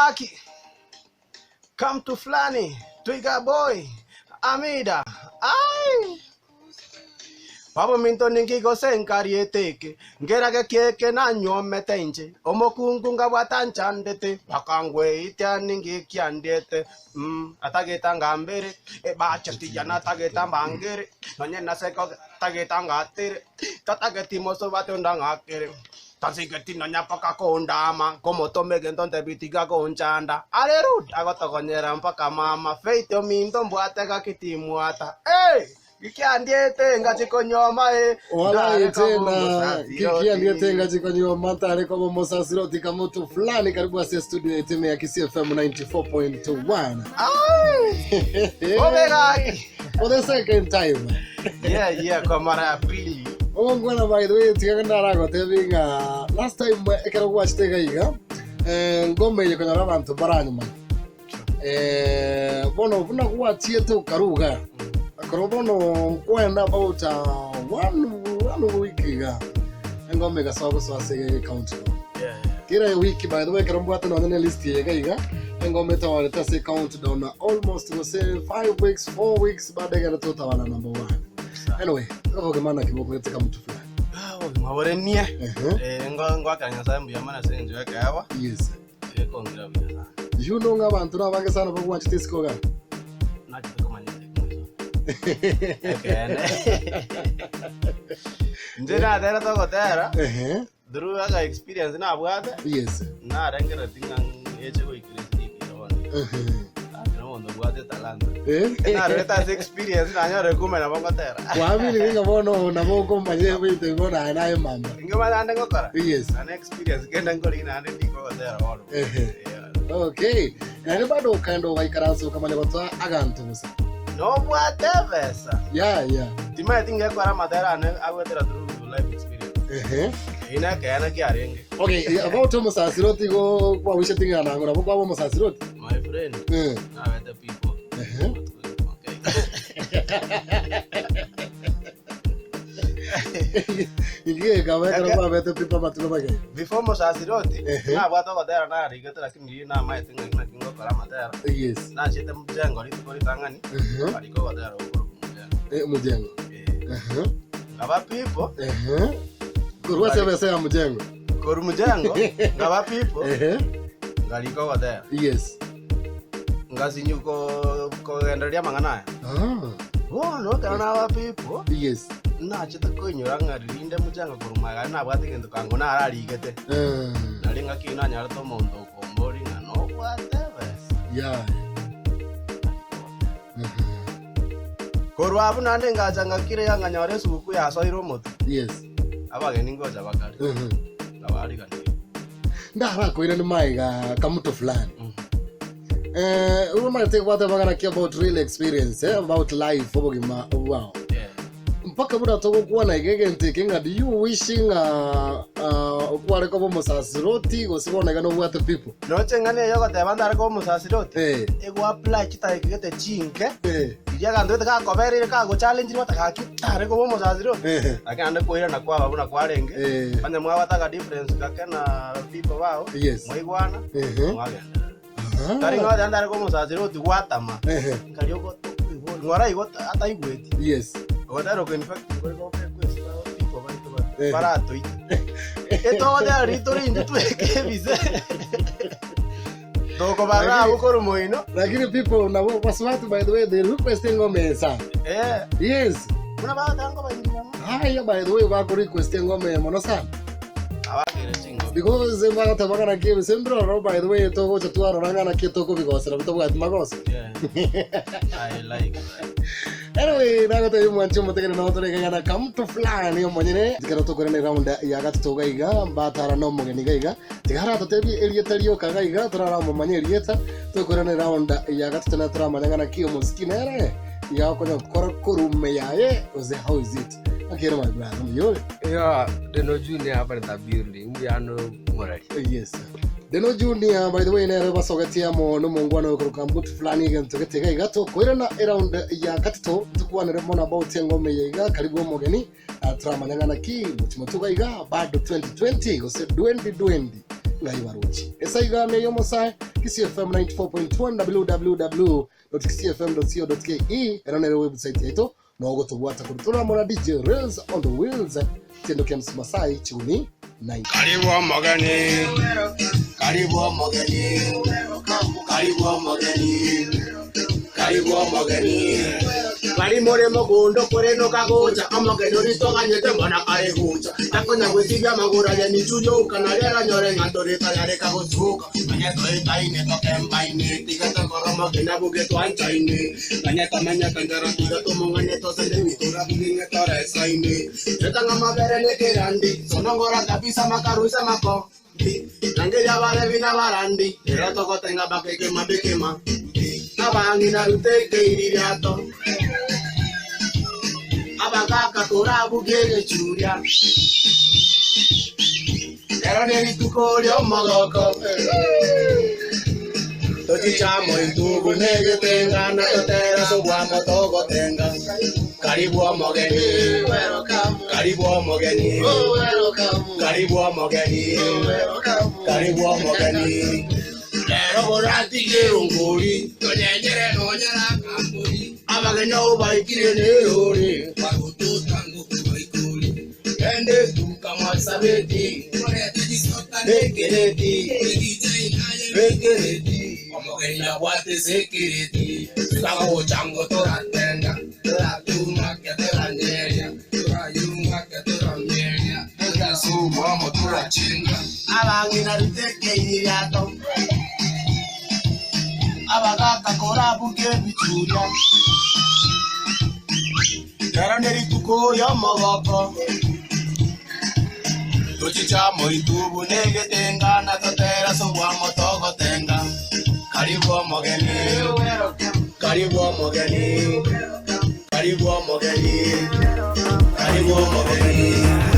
gaki. Come to fulani, Twiga boy, Amida, ai. Babominto ninki gose nkariete eke, nkerage kieke nanyuomete inche, omokungu nkabwata nchandete, bakangweitia ninki kiandiete, mm, atagete ngambere, ebacheti yane atagete mbangere, nonye nase tagete ngatere, tatageti mosubati onde ang'akere. Tansigeti nonya mpaka kondama, nkomotoma egento ntebi tiga gonchanda. Are rude, agotogonyera mpaka mama, Faith ominto mbwate gaki timwata. Hey! Gikiandiete ngachi konyuoma eh, Wala ntare koba tena omosasiroti. kikiandiete ngachi konyuoma ntare koba omosasiroti kamoto fulani karibu ase studio yeteme ya Kisii FM 94.1 Ai! Obe gaki. For the second time. Yeah, yeah, kwa mara ya pili. Omongwana by the way tiga ndaragotebi ng'a last time ekero gwachete iga iga eh, ngoma eye konyora abanto baranyomanya eh, bono buna gwachiete okaruga ekero bono nkwenda about uh, one, one week iga engoma egasoa gosoa ase iga ekaunti Yeah, yeah. kera wiki by the way ekero mbwate nonya ne list eye iga iga engoma etawarete ase countdown na almost gose 5 weeks 4 weeks bado egere totawara number 1 anyway obogima naki bokorete kamutu fulani Ah, obogima bore nie. Ehe. Eh, ngo- ngoakera Nyasaye mbuya mono ase engencho y'ekeegwa, yes ekongira buya sana. you know ng'a abanto nabange sana bagwanchete isiko iga Nachete komanya ase Ekeene. Inche naterete ogotera, Ehe. Through aka experience nabwate, Yes. narengereti ng'a ngeche goikera esiriki ere bono. Ehe. Lakini omonto obwate etalanta. Eh? Narorete ase experience nanyore kumbe nabo ngotera. Kwabirire ng'a bono nabo okomanya ebinto ebi bono aye naye mama. Inge naende ngokora. Yes. Naende experience kende nkorigia naende ndiko gotera bono. Ehe. Yeah. Okay. Naende bado okaenda ogaikaransa okamanya gotoa aganto bosa. Nobwate ebesa. Yeah, yeah. Timanyeti ngekora amatera ane agwetera through life experience. Ehe. Eyio nekeene kiarenge. Okay, eh, about omosasiroti igo kwawicheti ng'a nang'o nabo kwaba omosasiroti? My friend, Eh. nabete people. Ehe. Okay. Inki gekaba ekero kwabete people amatuko mageni? Before mosasiroti, Ehe. nabwate ogotera narigete lakini riria namaete ng'a naki ngokora amatera. Yes. Nachete mjengo rituko ritang'ani, Ehe. nkarika ogotera gokorokwa mjengo. Eh, omojengo. Eh. Ehe. Ngaba people, Ehe. Korwa ase ebesa ya mjengo. korwa mjengo, ngaba people, Ehe. ngarika ogotera. Yes. Ngasinyu ko- kogendereria amang'ana aya. Ah. Bono ekero naba people, Yes. nachete koinyora ng'a rinde mjengo korwa magega nabwate egento kango nararigete. Eh. Nari ngaki nanyarete omonto okombori ng'a nobwate ebesa. Yeah. Korwa abwo naende ngacha ngakira iga nkanyora esuguku yasoire omotwe, Yes. abageni ngocha bakare, Mhm. nkabariganirie. Ndarakoiranie maiga kamuto fulani. Eh, omanyete gwateba ng'a naki about real experience, eh, about life obogima obwao. Yeah. Mpaka buna togokwana iga egento eke ng'a do you wish ng'a ah, okware koba omosasiroti gose bono iga nobwate people? Noche ng'a neye ogoteba ntare koba omosasiroti, Eh. ego apply chidakika gete chinke, Eh. riria aganto gete gakobereire kagochallengire gwateba gaki ntare koba omosasiroti. Eh. Lakini naende koirana kwaba buna kwarenge, Eh. onye mwabwate aka difference gake na people bao, Yes. mwaigwana, Ehe. mwagenderera. Ah. Tari ng'a ogoteba ntare koba omosasiroti gwatama, Ehe. nkari ogo- okoigwa ng'ora igo ataigweti. Yes. Ogotera oko in fact nkore gokekwa ase people baito Eh. baratoite. Etogotera riria tore intwe tweke ebise. Tokobarora abwo korwa moino. Lakini people nabo baswati by the way they request engoma eye sana. Eh, Yes. buna bagotera nkobaingi mono. Haya by the way bako request engoma eye mono sana. Abakere chingoma. Because bagateba ng'a naki ebise mbire ororo by the way togocha twarora ng'a naki tokobigosera tobwati magoso. Yeah. I like that. Anyway, nagotebia omwanchi omotegere nabo tore iga na kamto fulani omonyene ekero tokorana eround ya gatato iga iga mbatara na omogeni iga iga tiga aratotebie erieta rioka iga iga toraramomanye erieta tokorana eround ya gatato na toramanya ng'a naki omosiki nere iga akonya gokora korume yaye gose how is it naki ere my brother mbuya ore Yeah, Deno Junior hapa ni the building. Mbuya morali. Yes. Deno Junior by the way nere basogetie amo nomongwana okoroka mbutu fulani egento gete iga iga tokoirana eround ya gatato tukwanere mono about engoma eye iga karibu omogeni ah, turamanya ng'a naki mochimo tuga iga bado 2020 gose 2020. Ng'ai baroche? Esa iga neye omosae, Kisii FM 94.1 www.kisiifm.co.ke ero nere website yaito nogotobwata korwa tore amo na DJ Rails on the Wheels Tiendo Kems Masai Chiguni 9. Karibu omogeni, karibu omogeni, karibu omogeni, karibu omogeni. Bari more mogondo kore nokagocha omogeni oritoganyete mbona kare gocha takonya gwesibia amagoro aye nichurio kana rera nyore ng'anto ritayareka gosuka manye toitaine tokembaine tiga tokoro omogeni abuge twanchaine manye tomenyete njara tiga tomong'anye tosende mitura buging'e toresaine etang'a mabere nekerandi sonongora kabisa makarusa mako nangeria barebi na barandi era togotenga bakekema bekema abang'ina rutekeiririato abagaka torabugie egechuria ero nerituko ria omogoko tochichamo intubu negetenga na totera sobwamo togotenga karibu omogeni karibu omogeni karibu omogeni karibu omogeni rero boratigere ngori tonyenyere nonyera kambori abageni abo baikire nerori barututango kubaikori ende tukamwasabeti nekereti bekereti omogeni nabwate sekireti tukagocango toratenda toratumake toranyeria torayungake toramyeria torasumwamo torachinga abang'ina rutekeiririato abagaka korabuge ebichuria rero nerituko ria omogoko tochichamo itubu negetenga na totera sobwamo togotenga karibu omogeni karibu omogeni karibu omogeni karibu omogeni.